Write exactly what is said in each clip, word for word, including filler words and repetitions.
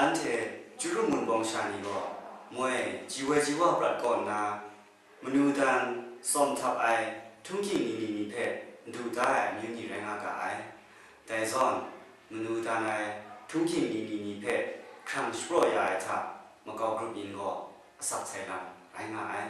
Anhte Chyaru Mun Bawng sha ni gaw moi ji woi ji wa prat kaw nna, manu dan tsawm htap ai htunghking ni ni ni hpe du da ai amyu ni rai nga ga ai. Dai zawn, manu dan ai htunghking ni ni ni hpe hkrang shapraw ya ai hta makau grup yin gaw asak sai lam rai nga ai.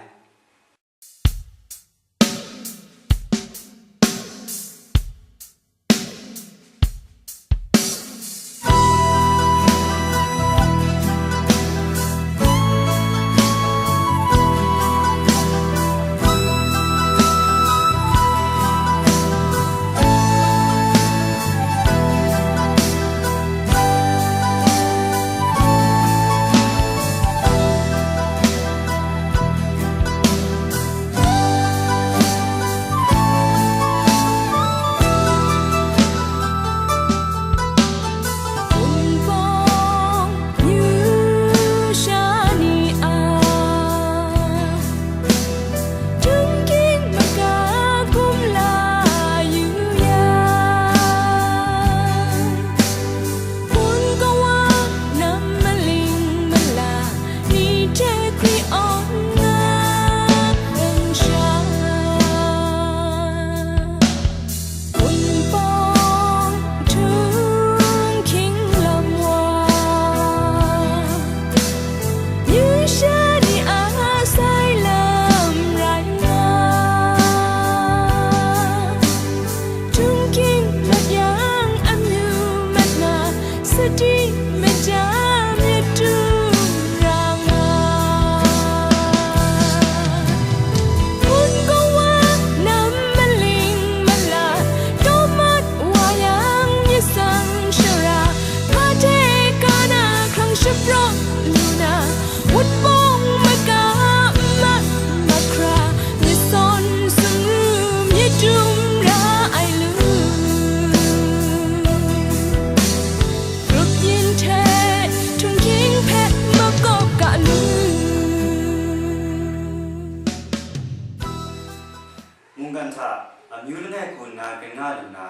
Mungkan hta amyu langai hku nna grin nga lu na,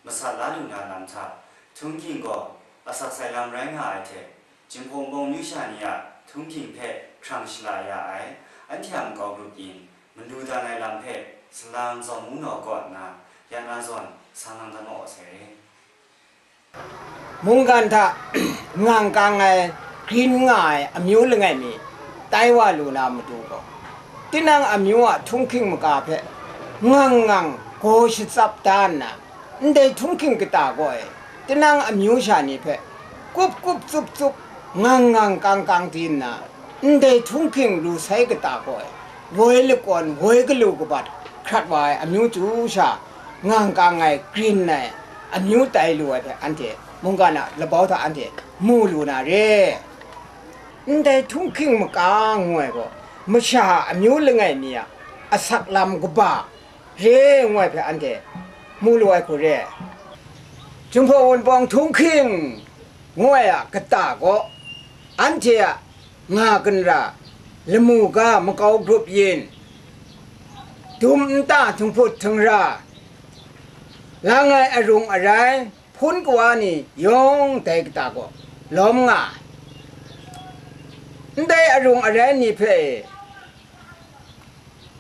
masat la lu na lam hta, htunghking gaw asak sai lam rai nga ai hte, Jinghpaw Wunpawng myu sha ni a htunghking hpe hkrang shala ya ai, anhte a makau grup yin, manu dan ai lam hpe salang tsawm mu naw kaw nna, ya na zawn sa lang da maw sai re. Mungkan hta ngang kang ai, grin nga ai amyu langai mi tai wa lu na matu gaw, tinang amyu a htunghking maka hpe ngang ngang gaw shatsap da nna, ndai htunghking kata gaw e, tinang amyu sha ni hpe kup kup tsup tsup, ngang ngang kang kang di nna, ndai htunghking lu sai kata gaw e, woi lakawn, woi galu kabat hkrat wa ai amyu chyu sha, ngang kang ai, grin ai amyu tai lu ai hpe anhte mungkan a labau hta anhte mu lu na re. Ndai htunghking maka ngu ai gaw, masha a amyu langai mi a asak lam kaba re ngu ai hpe anhte mu lu ai hku re. Jinghpaw Wunpawng htunghking ngu ai a kata gaw, anhte a nga ginra, lamu ga, makau grup yin, dum nta, htunghput htungra, lang ai arung arai, hpun kawa ni yawng dai kata gaw lawm nga ai. Ndai arung arai ni hpe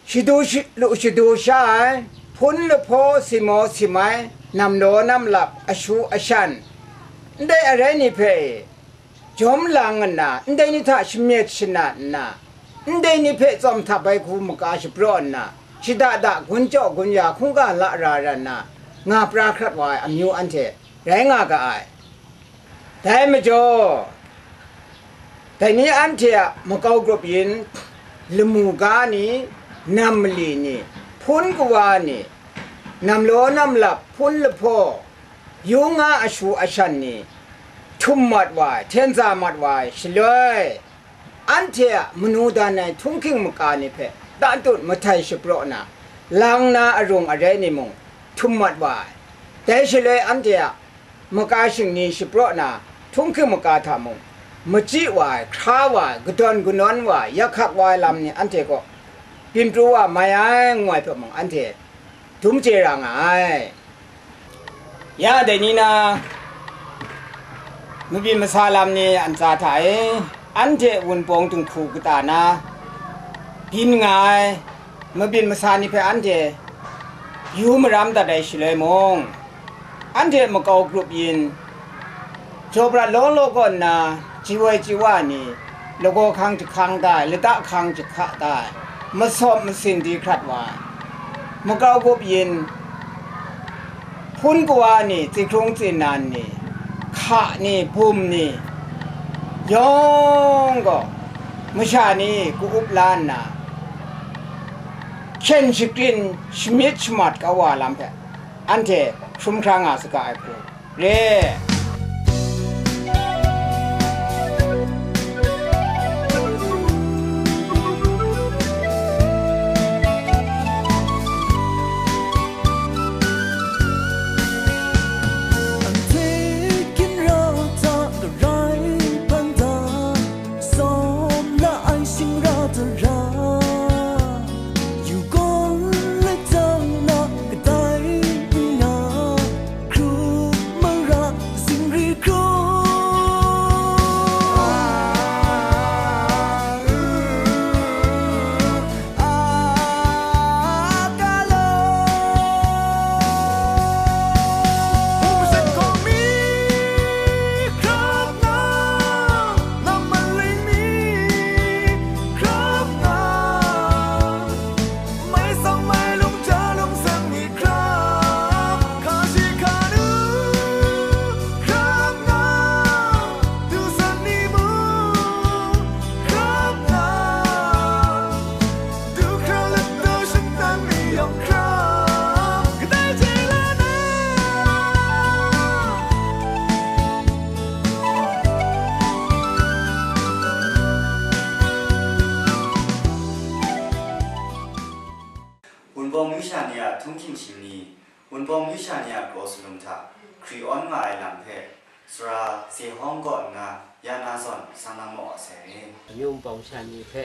shadu shi-, lu shadu sha ai, hpun lahpaw simaw simai, namlaw namlap, ashu ashan, ndai arai ni hpe jawm lang nna, ndai ni hta shamyet shanat nna, ndai ni hpe tsawm htap ai hku maka shapraw nna, shada da gun chyaw gun ya hkungga la ra ra nna, nga pra hkrat wa ai amyu anhte rai nga ga ai. Dai majaw, dai ni anhte a makau grup yin, lamu ga ni, nam mali ni, hpun kawa ni, namlaw namlap, hpun lahpaw, yunga ashu ashan ni, htum mat wa ai, hten za mat wa ai, shaloi anhte a manu dan ai htunghking maka ni hpe tatut mahtai shapraw na, lang na arung arai ni mung htum mat wa ai. Dai shaloi anhte a maka shingni shapraw na, htunghking maka hta mung, machyi wa ai, hkra wa ai, kadawn kanawn wa ai, yak hkak wa ai lam ni anhte kaw byin pru wa mai ai, ngu ai hpe mung, anhte dum chye ra nga ai. Ya dai ni na, Mabyin masa lam ni a ntsa hta e, anhte Wunpawng dinghku kata na byin nga ai mabyin masa ni hpe anhte yu maram dat ai shaloi mung, anhte makau grup yin, jaw prat law law kaw nna, ji woi ji wa ni, lagaw hkang jahkang da ai, lata hkang jahka da ai, masawp masin di hkrat wa ai, makau grup yin, hpun kawa ni, tsinghkrung tsinnan ni, hka ni, bum ni, yawng gaw masha ni ka-up la nna, hkyen shakrin shamyit shamat kau wa lam hpe, anhte hkrum hkra nga saga ai hku re. Anhte ginra hta garai hpan da, sawm la ai shingra tara, yu gawn let jang na kadai nna, hkrup mara zingri hkrum. Wunpawng masha ni a htunghking shingni, Wunpawng masha ni a kraw salum hta hkri awn nga ai lam hpe, Sara Zehawng kaw nna ya na zawn sang na maw a sai re. Amyu Wunpawng masha ni hpe,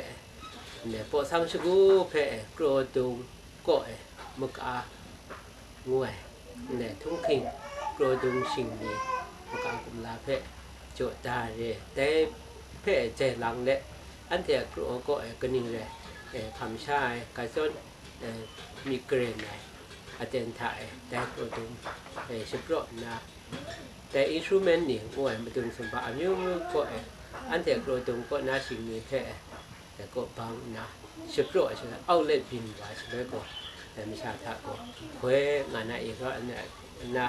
ndai Pawsang Shagu hpe kraw dung kaw e maka ngu ai, ndai htunghking kraw dung shingni maka kumla hpe jaw da re, dai hpe jai lang let, anhte a kraw kaw e kaning rai, e, hkam sha ai, ga zawn, e, myit karen ai aten hta e, dai kraw dung, e, shapraw nna, dai instrument ni ngu ai madung sumhpa amyu myu kaw e, anhte kraw dung kaw na shingni hpe, dai kaw bang nna, shapraw ai shaloi, outlet byin wa ai shaloi gaw, dai masha hta gaw, hkoi nga na e, ga na, na,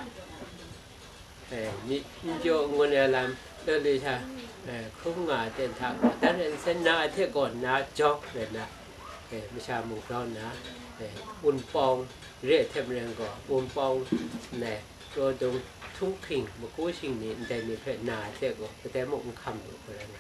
e, myit n pyaw n gun ai lam, early sha, e, hkrum nga ai ten hta gaw, dan rai nsen na ai hte gaw nna jawng rai nna, e, masha mung grau nna, e, Wunpawng re ai hte maren gaw, Wunpawng ndai kraw dung htunghking magu shingni ndai ni hpe na ai hte gaw, kadai mung n hkam lu hkoi rai nga.